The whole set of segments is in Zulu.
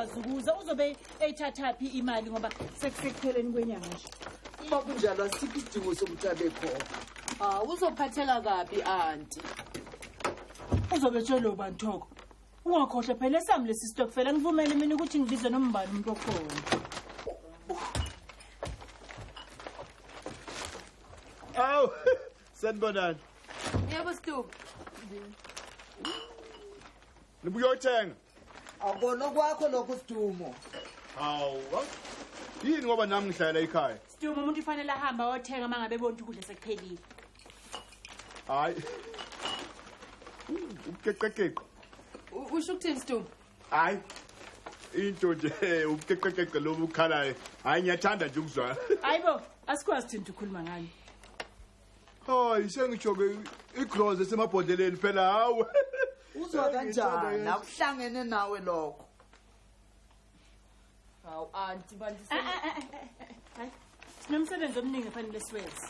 akwazi ukuza, uzobe eyithathaphi imali ngoba sekusekupheleni kwenyanga nje. Uma kunjalo asikho isidingo sokuthi abe khona. Ah, uzophatheka kabi anti. Uzobe tshelo ubani Thoko? Ungakhohlwa phela esami lesi stokfela, ngivumele mina ukuthi ngibize nombani umuntu okhona. Awu, sanibonani. Yebo Sidumo. Nibuye uyothenga. Akona kwakho lokho Sidumo. Hawu. Yini ngoba nami ngihlala ekhaya? Sidumo, umuntu ufanele ahambe ayothenga uma ngabe ebona ukuthi ukudla sekuphelile. Hayi. Ubukeqekeqe. Usho ukuthini Sidumo? Hayi. Into nje ubukeqekeqe lobu ukhalayo. Hayi ngiyathanda nje ukuzwa. Hayibo, asikwazi thina ukukhuluma ngani. Hayi sengisho ke igroze esemabhodleleni phela hawu. Uzwa kanjani? Akuhlangene nawe lokho. Hawu anti bantu. Hayi. Sinomsebenzi omningi fanele siwenze.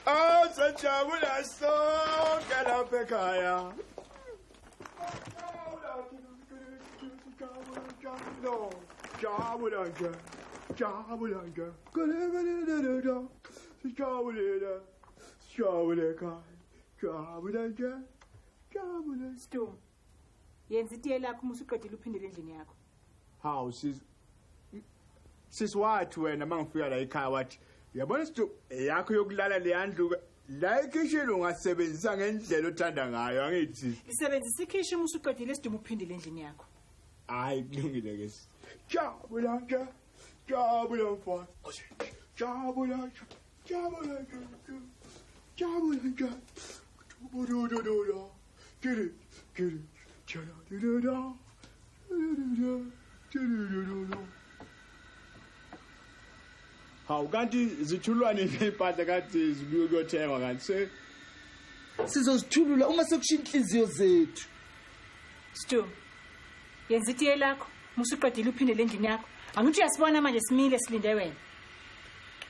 Ah, sajabula sonke lapha ekhaya. Jabula nje. Jabula nje. Sijabulile. Sijabule ekhaya. Jabula nje. Jabula. Sidumo, yenza itiye lakho uma usuqedile uphindele endlini yakho. Hawu sis. Sis wathi wena mangifika la ekhaya wathi uyabona Sidumo yakho yokulala le ndlu la ekhishini ungasebenzisa ngendlela othanda ngayo angithi. Isebenzisa ikhishi uma usuqedile Sidumo uphindele endlini yakho. Hayi kulungile ke. Jabula nje. Jabula mfana. Jabula nje. Jabula nje. Jabula nje. Giri giri. Jabula. Hawu kanti zithulwane impahla kanti zibuye kuyothengwa kanti se sizozithulula uma sekusha inhliziyo zethu. Sidumo, yenza itiye lakho uma usuqedile uphindele endlini yakho. Angithi uyasibona manje simile silinde wena.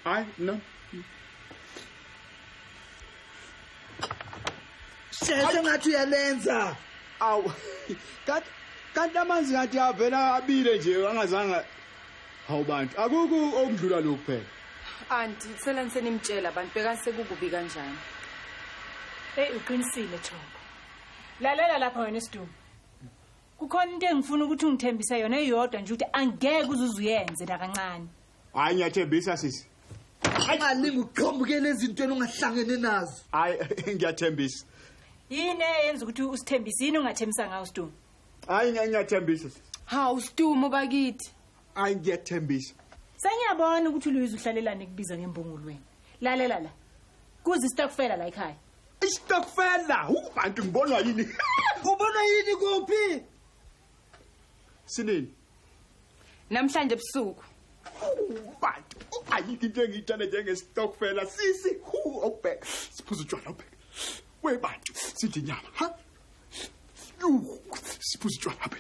Hayi no. Sheshe ngathi uyalenza. Awu kanti amanzi ngathi avela abile nje angazange. Hawu bantu akukho okudlula lokhu phela. Anti sela nisenimtshela abantu beka sekukubi kanjani. Hey uqinisile Thoko. Lalela lapha wena Sidumo. Kukhona into engifuna ukuthi ungithembise yona eyodwa nje ukuthi angeke uzuze uyenze nakancane. Hayi ngiyathembisa sisi. Ungalingi uqhambukele ezintweni ongahlangene nazo. Hayi ngiyathembisa. Yini eyenza ukuthi usithembise yini ungathembisa ngawo Sidumo? Hayi ngiyathembisa sisi. Hawu Sidumo bakithi. Hayi ngiyathembisa. Sengiyabona ukuthi uLouise uhlalelane kubiza ngembongolo wena. Lalela la. Kuze istokfela la ekhaya. Istokfela? Ubantu ngibonwa yini? Ubona yini kuphi? Sinini? Namhlanje ebusuku. Bantu, ayikho into engiyithanda njengestokfela sisi. Awubhek. Siphuza utshwala awubhek. We bantu, sidla inyama, ha? Siphuza utshwala apha.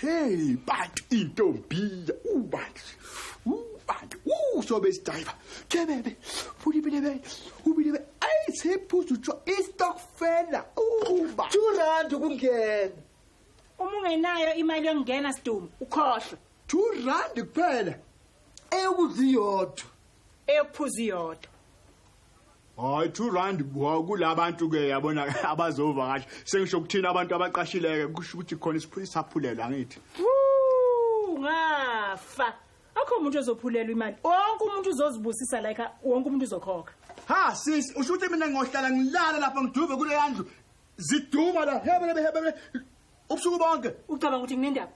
Hey, bantu intombi, ubantu. Ubantu, sobe sidive. Kebebe, ulibelebe, ubelebe. Ay, siphuza utshwala istokfela. Ubantu. 2 rand ukungena. Uma ungenayo imali yokungena Sidumo, ukhohlwe. 2 rand kuphela. Eyokudla iyodwa. Eyokuphuza iyodwa. Hayi 2 rand kulabantu ke yabona abazovakasha. Sengisho ukuthina abantu abaqashileke kusho ukuthi khona isiphulela angithi. Ngafa. Akho umuntu ozophulelwa imali. Wonke umuntu uzozibusisa like wonke umuntu uzokhokha. Ha sis, usho ukuthi mina ngohlala ngilala lapha ngiduve kule yandlu. Ziduma la hebele hebele. Ubusuku bonke. Ucabanga ukuthi nginendaba?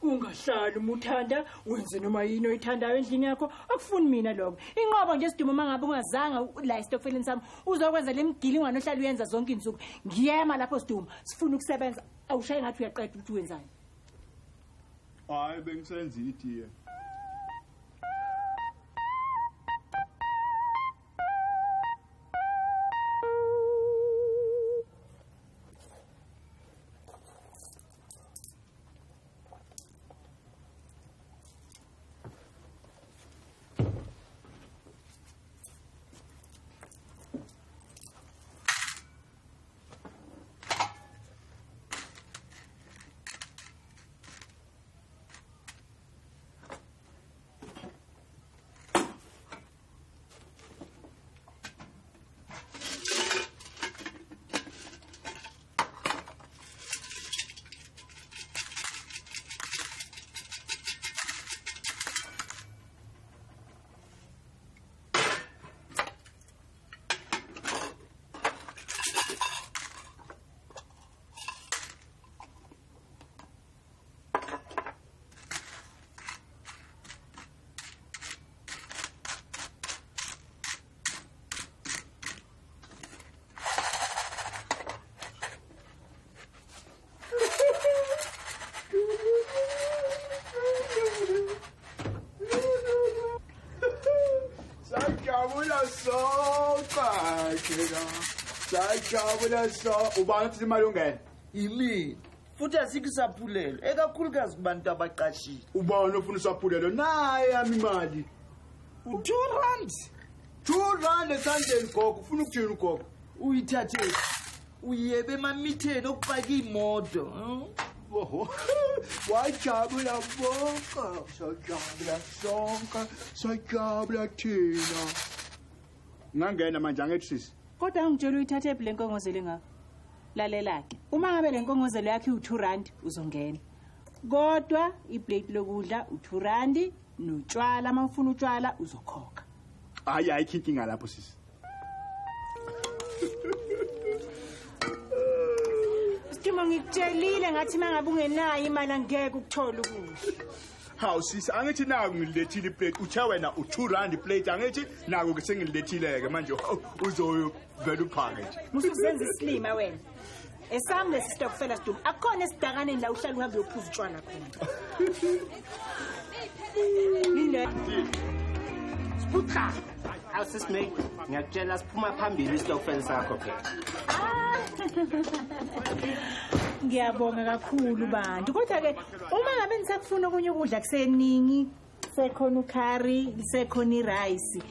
Ungahlali uma uthanda wenze noma yini oyithandayo endlini yakho, akufuni mina lokho. Inqobo nje Sidumo uma ngabe ungazanga la esitokfeleni sami uzokwenza le mgilingwane ohlala uyenza zonke izinsuku. Ngiyema lapho Sidumo, sifuna ukusebenza. Awushaye ngathi uyaqeda ukuthi wenzani. Hayi bengisenza itiye. thina. Sajabula so ubani uthi imali ungena? Yimina. Futhi asikho isaphulelo, ekakhulukazi kubantu abaqashile. Ubani ofuna isaphulelo? Naye yami imali. U2 rand. 2 rand esandleni gogo, ufuna ukuthini ugogo? Uyithathe. Uyebe emamitheni okupaka imoto. Oho. Wajabula bonke, sajabula sonke, sajabula thina. Ngangena manje angithi sisi. Kodwa angitshela uyithathe phi le nkongozelo engaka. Lalela ke. Uma ngabe le nkongozelo yakhe u2 rand uzongena. Kodwa iplate lokudla u2 rand notshwala uma ufuna utshwala uzokhokha. Hayi ayikho inkinga lapho sisi. Sithuma ngikutshelile ngathi mangabe ungenayo imali angeke ukuthola ukudla. Hawu sisi angithi naku ngilethile iplate uthe wena u2 rand iplate angithi naku ke sengilethile ke manje uzovela uphake nje. Musuzenza isilima wena. Esami lesi stokfela Sidumo akukhona esidakaneni la uhlala uhambe uyophuza utshwala khona. Yini? Sputra. Hawu sisi May, ngiyakutshela siphuma phambili istokfela sakho phela. Ngiyabonga kakhulu bantu. Kodwa ke uma ngabe nisakufuna okunye ukudla kuseningi, sekhona ucurry, lisekhona irice.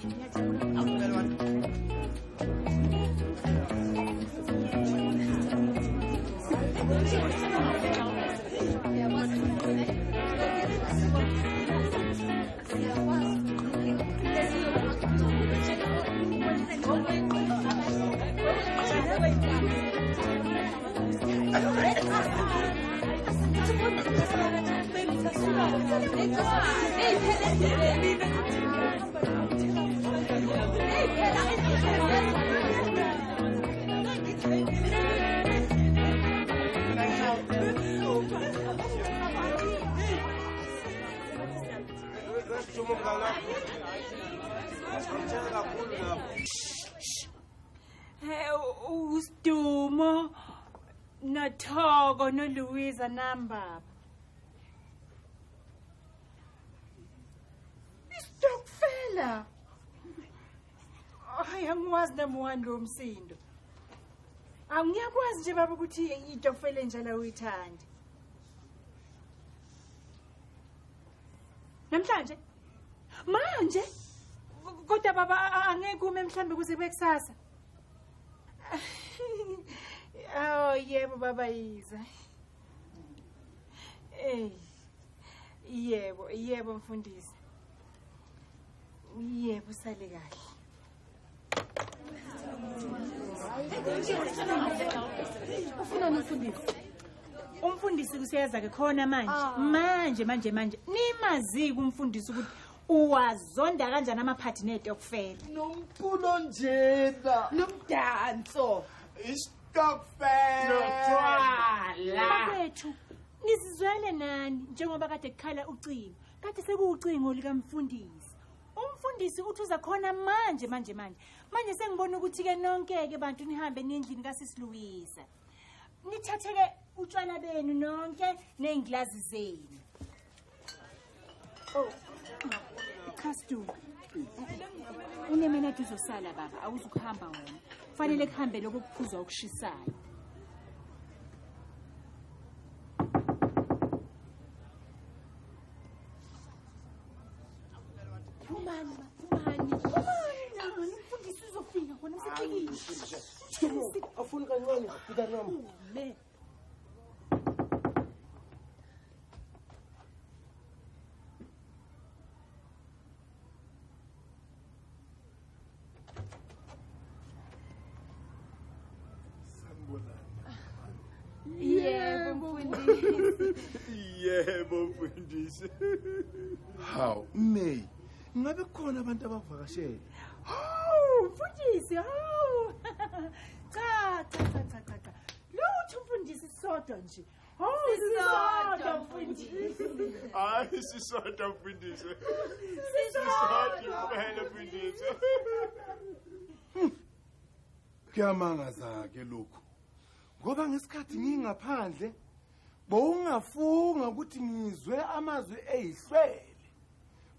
Usidumo noThoko noLouisa nambaba. Isitokfela. Hayi angiwazi nami wani lo msindo. Angiyakwazi nje baba ukuthi itokfela enjalo uyithande. Namhlanje? Manje? Kodwa baba angeke ume mhlambe kuze kube kusasa. Oh yebo baba yiza. Eh. Yebo, yebo mfundisi. Yebo sale kahle. Ufuna umfundisi? Umfundisi kusiyeza ke khona manje. Manje manje manje. Nimazi kumfundisi ukuthi uwazonda kanjani amaphathi netokfela. Nomculo njena. Nomdanso. Isitokfela. Notshwala. Bakwethu, nisizwele nani njengoba kade kukhala ucingo. Kade sekuwucingo likamfundisi. Umfundisi uthi uza khona manje manje manje. Manje sengibona ukuthi ke nonke ke bantu nihambe nendlini kaSisi Louisa. Nithathe ke utshwala benu nonke nezingilazi zenu. Oh. Customer. Uneminute uzosala baba, awuzukuhamba wena. Kufanele kuhambe lokho kuphuzwa okushisayo. Phumani, phumani. Phumani, umfundisi uzofika khona msefikile. Afuni kancane, fika nami. Le. Yebo mfundisi. Hawu May, ngabe kukhona abantu abavakashele? Hawu mfundisi, hawu. Cha cha cha cha cha. Lutho mfundisi sodwa nje. Hawu sisodwa mfundisi. Hayi sisodwa mfundisi. Sisodwa kuphela mfundisi. Kuyamangaza ke lokhu. Ngoba ngesikhathi ngingaphandle bowungafunga ukuthi ngizwe amazwi eyihlwele.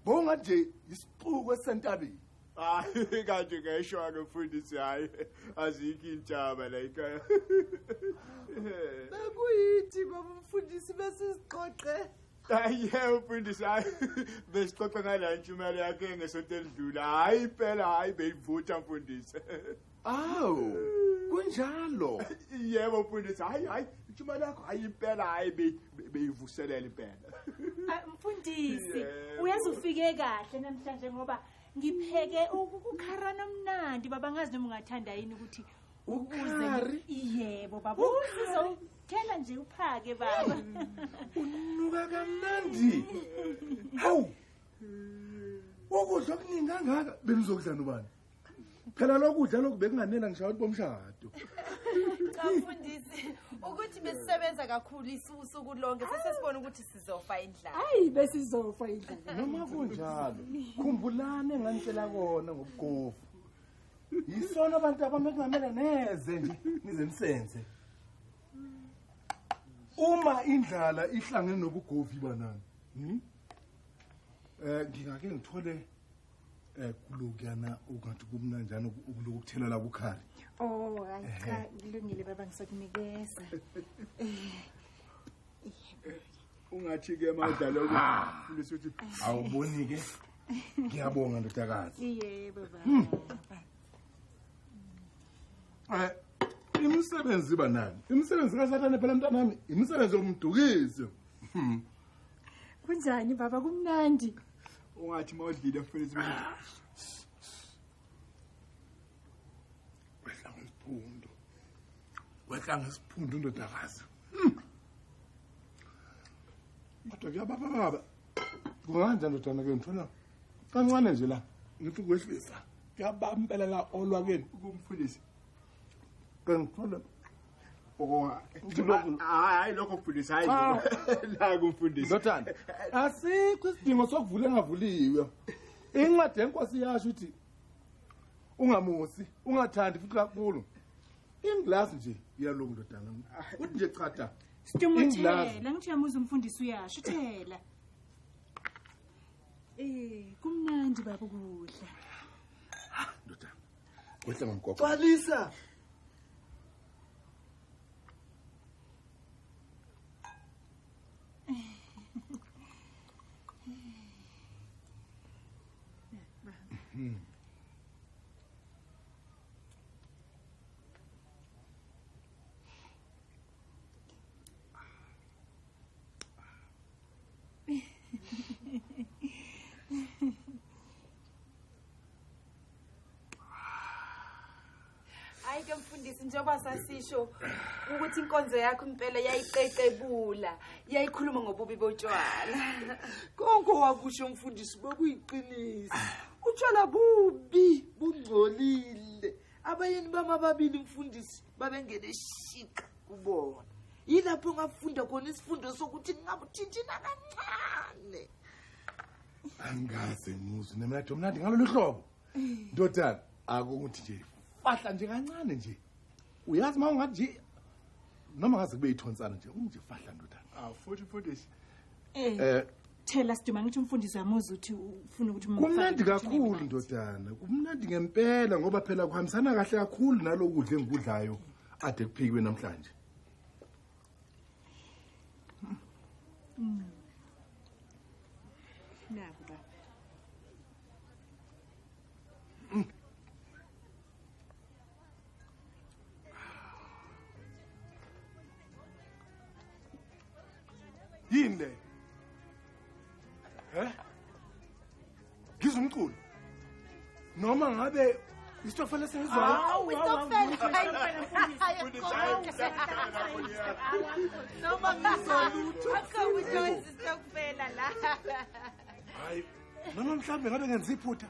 Bowungathi nje isixuku esentabeni. Hayi kanje ngeshwa-ke mfundisi, hhayi azikho iy'ntaba la ekhaya. Bekuyithi baba umfundisi besizixoxe. Hayi yebo mfundisi, hayi besixoxa ngala ntshumayelo yakhe ngesonto elidlula. Hayi impela, hayi beyivutha mfundisi. Awu, kunjalo. Yebo mfundisi, hayi hayi intshumayelo yakho hayi impela, hayi beyivuselela impela. Mfundisi, uyazi ufike kahle namhlanje ngoba ngipheke ukukharana omnandi baba, ngazi noma ungathanda yini ukuthi ukhari. Yebo baba, uzothela nje uphake baba. Unuka kamnandi. Hawu, ukudla okuningi kangaka benizokudla nobani? Phela lokudla lokhu bekunganela ngisho abantu bomshado. Cha mfundisi, ukuthi besisebenza kakhulu usuku lonke sesesibona ukuthi sizofa indlala. Hayi besizofa indlala. Noma kunjalo, khumbulane enganitshela kona ngobugovu. Yisona abantu abami ekungamele neze nje nize nisenze. Uma indlala ihlangene nobugovu ibanani. Ngingake ngithole kulokuyana ungathi kumnanjani ukuthela la kukhari. Oh, hayi cha, kulungile baba, ngizokunikeza. Ungathi ke mawudla lokho mfundisi uthi awuboni ke. Ngiyabonga ndodakazi. Yebo baba. Imisebenzi banani? Imisebenzi kaSathane phela mntanami, imisebenzi yomdukisi. Kunjani baba, kumnandi? Ungathi mawudlile mfundisi wehla ngesiphundu. Wehla ngesiphundu ndodakazi. Kodwa kuyababa baba. Kunganjani ndodana ke ngithola kancane nje la ngithi ukwehlisa. Kuyababa impela la olwakeni kumfundisi. Ngithola hayi lokho mfundisi, hayi la kumfundisi. Ndodana, asikho isidingo sokuvula engavuliwe. Incwadi yenkosi iyasho ukuthi ungamusi, ungathandi futhi kakhulu. Inglasi nje iyalunga ndodana. Uthi nje chata. Sidumothela, ngithi uyamuza umfundisi uyasho, uthela. Kumnandi baba ukudla. Ndodana, kwehla ngomgoqo. Gcwalisa. Hayi ke mfundisi, njengoba sasisho ukuthi inkonzo yakho impela yayiqeqebula, yayikhuluma ngobubi botshwala. Konke wakusho mfundisi bekuyiqiniso. Utshwala bubi, bungcolile. Abayeni bami ababili mfundisi babengene shiqa kubona. Yilapho ngafunda khona isifundo sokuthi ngingabuthinti nakancane. Angaze ngizwe nemnandi omnandi ngalolu hlobo. Ndodana, akuthi nje fahla nje kancane nje. Uyazi uma ungathi nje noma ngaze kube yithonsana nje, unje fahla ndodana. Ah, futhi mfundisi. Thela siduma ngithi umfundisi uyamuza uthi ufuna ukuthi kumnandi kakhulu ndodana, kumnandi ngempela ngoba phela kuhambisana kahle kakhulu nalokudla engikudlayo ade kuphikiwe namhlanje. Naku baba. Yini le? Ngizwa umculo. Noma ngabe isitokfela sengizwayo. Hawu, isitokfela. Noma ngizwa lutho. Akho isitokfela la. Hayi, noma mhlambe ngabe ngenza iphutha.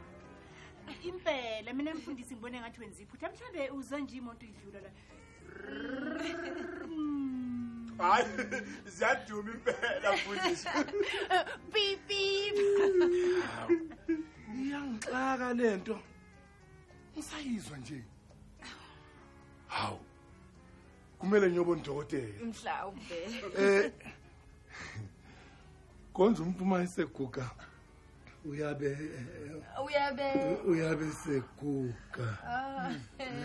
Impela mina mfundisi ngibone ngathi wenza iphutha. Mhlambe uzwa nje imoto idlula la. Hayi, ziyaduma impela mfundisi. Beep beep. Iyangixaka lento. Ngisayizwa nje. Hawu. Kumele ngiyobona udokotela. Mhlawumbe. Konje umuntu uma eseguga Uyabe seguga.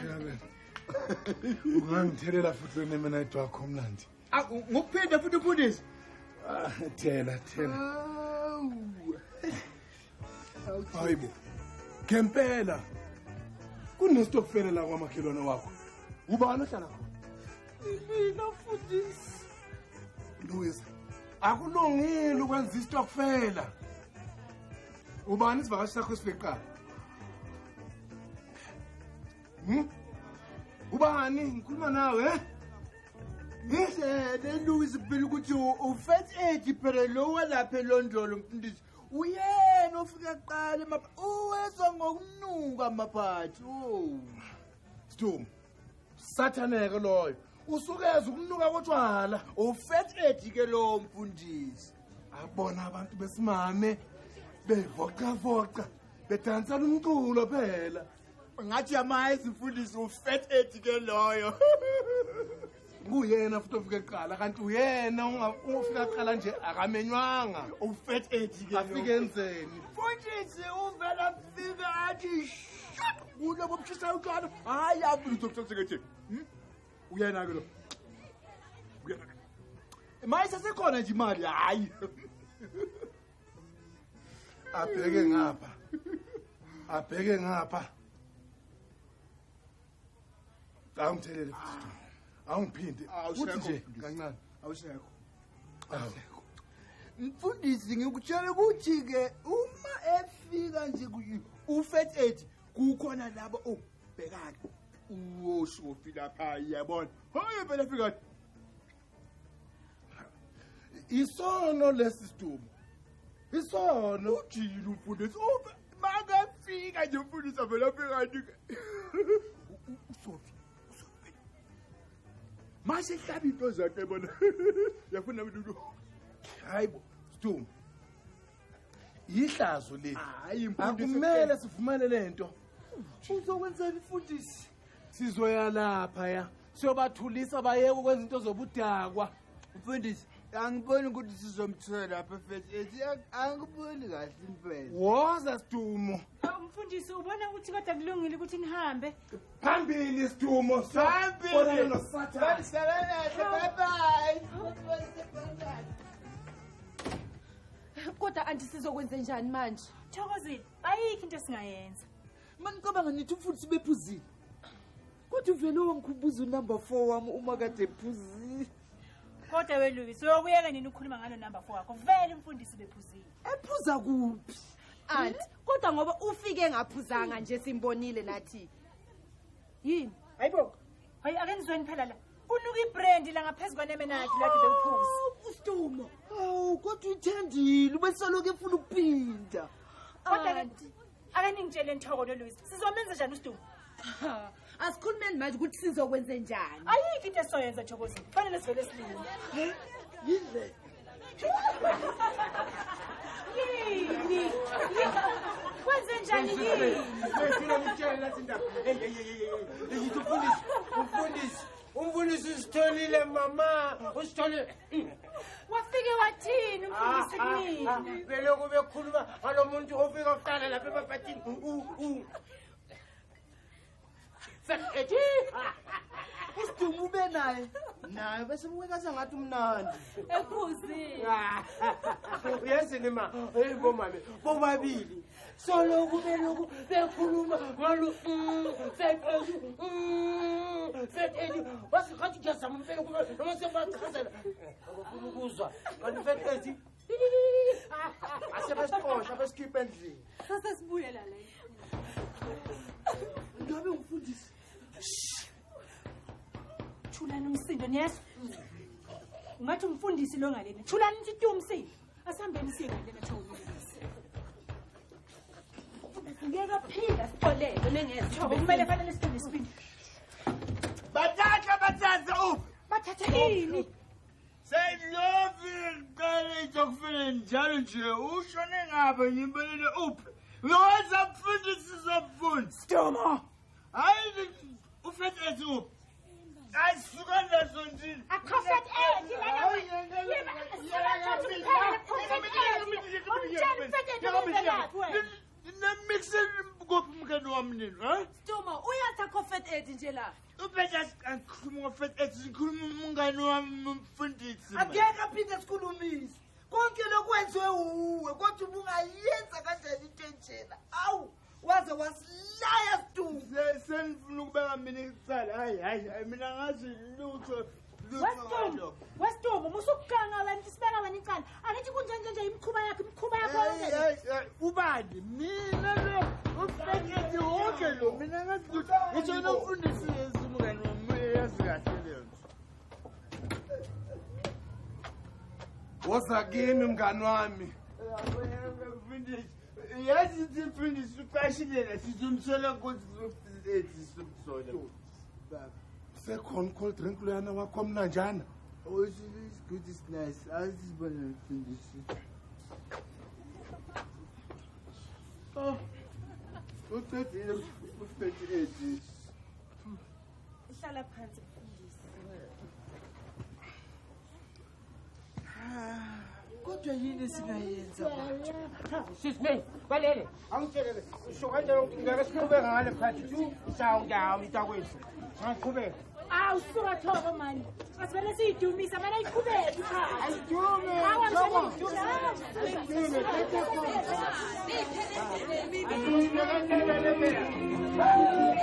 Uyabe. Ungangithelela futhi lona mina wakho mnandi. Ngokuphinda futhi mfundisi. Thela. Hayibo. Ngempela. Kunestokfela la kwamakhelwane wakho. Ubani ohlala khona? Mina mfundisi. Louis, akulungile ukwenza istokfela. Ubani isivakashi sakho esifike kuqala? Ubani ngikhuluma nawe eh? Ngishele Louis phela ukuthi ufat age phela lo walapha eLondolo mfundisi. Uyena ofika kuqala emapha uwezwa ngokunuka amaphathi. Oh. Sidumo. Sathaneke loyo. Usukeza ukunuka kotshwala. Ufat age ke lo mfundisi. Abona abantu besimame bevoca bedansa umculo phela. Ngathi yamazi mfundisi ufat age ke loyo. Nguyena futhi ofike kuqala kanti uyena ufika kuqala nje akamenywanga. Ufat age ke afike enzeni? Mfundisi uvela fika athi shut kulobo bushisa utshwala. Hayi avulo uzokuthi uyena ke lo. Uyena. Maye sesekhona nje imali hayi. Abheke ngapha. Awungithelele futhi. Awungiphinde. Uthi nje kancane. Awusekho. Mfundisi ngikutshela ukuthi ke uma efika nje ufat age kukhona labo obhekana. Uwoshofi lapha yabona. Hayi phela fika. Isono lesi sidumo. Isono ujile umfundisi. Makafika nje umfundisi avela fika nje. Usofi. Mase hlaba into zakhe bona. Yafuna mina. Hayibo, sidumo. Ihlazo leli. Hayi mfundisi. Akumele sivumele lento. Uzokwenzani mfundisi? Sizoya lapha ya. Siyobathulisa bayeke ukwenza into zobudakwa. Mfundisi, angiboni ukuthi sizomthola lapha fethu. Ethi angiboni kahle impela. Woza sidumo. Mfundisi ubona ukuthi kodwa kulungile ukuthi nihambe. Phambili sidumo. Phambili. Nosathane. Bye bye. Kodwa anti sizokwenza njani manje? Thokozile, ayikho into esingayenza. Manicabanga nithi umfundisi bephuzile. Kodwa uvele wangikhumbuza unumber 4 wami uma kade ephuzile. Kodwa we Louis, uyokuyeka nini ukukhuluma ngalo number 4 wakho? Vele umfundisi bephuzile. Ephuza kuphi? Anti, kodwa ngoba ufike ngaphuzanga nje simbonile nathi. Yini? Hayibo. Hayi ake nizweni phela la. Kunuka ibrand la ngaphezulu kwanemenathi la bewuphuza. Usidumo. Hawu kodwa uthandile ubesoloko efuna ukuphinda. Kodwa ake ningitshele nthoko lo Louis. Sizomenza njani usidumo? Asikhulumeni manje ukuthi sizokwenza njani. Ayikho into esoyenza Thokozile. Kufanele sivele silinde. Yini? Yini? Kwenze njani yini? Ngifuna ukutshela lathi indaba. Hey. Ngithi umfundisi. Umfundisi usitholile mama. Usitholile. Wafike wathini umfundisi kumina? Belokhu bekhuluma ngalomuntu ofika kuqala lapha emaphathini. Isidumo ube naye. Naye bese ubukeka sengathi umnandi. Ephuzile. Uyazini ma, hey bomame, bobabili. Soloku beloku bekhuluma ngalo fat age. Wasikhathi ngiyazama impela kuba noma sebachazela. Abafuna ukuzwa. Kanti fat age. Asebasiqosha basikhiphe endlini. Sase sibuyela la. Ngabe umfundisi. Thulani umsindo niyezwa? Ungathi umfundisi lo ngalena. Thulani nithi umsindo. Asihambeni siye ngalena Thokozile. Ngeke phila sixolele nengezwa. Kumele fanele siphinde siphinde. Bathatha uphi? Bathatha ini? Seyilovi qale izokufika njalo nje ushone ngabe ngimbelele uphi? Ngiwaza mfundisi zomfundi. Sidumo. Hayi ufethe ethi uphi? Ayisuka nazo nje. Akufet ethi lana. Yeba, Kuphi umngani wami nini, ha? Sidumo, uyatha ko-Fat Ed nje la. Ubetha angikhuluma ngo-Fat Ed, ngikhuluma umngani wami umfundisi. Angeke aphinde sikhulumise. Konke lokwenziwe uwe, kodwa ubungayenza kanjani into enjena? Awu, waze wasilaya Sidumo. Senifuna ukubeka mina icala. Hayi, hayi, mina ngazi lutho. Wesidumo, musukuganga wena sibeka wena icala. Angithi kunje nje imikhuba yakho, imikhuba yakho yonke. Ubani? Mina lo uFat Ed wonke lo mina ngazi lutho. Ngisho nomfundisi umngani wami uyazi kahle leyo nto. Woza kimi mngani wami. Mfundisi, yazi ukuthi mfundisi ucashile sizomsola ukuthi sizomsola. Baba. Sekhona cold drink loyana wakho mnanjana. Oh, it's good, it's nice. Azibona mfundisi. Oh. Uqedile uFat Ed. Hlala phansi mfundisi. Kodwa yini singayenza manje? Sis May, balele. Angitshelele. Usho kanjalo ngeke siqhubeke ngale phathi. Ishawu mntakwethu. Singaqhubeka. Awu suka Thoko mani. Asivele siyidumisa mana iqhubeke iphathi. Ayidume. Awu angitshelele idume. Ayidume.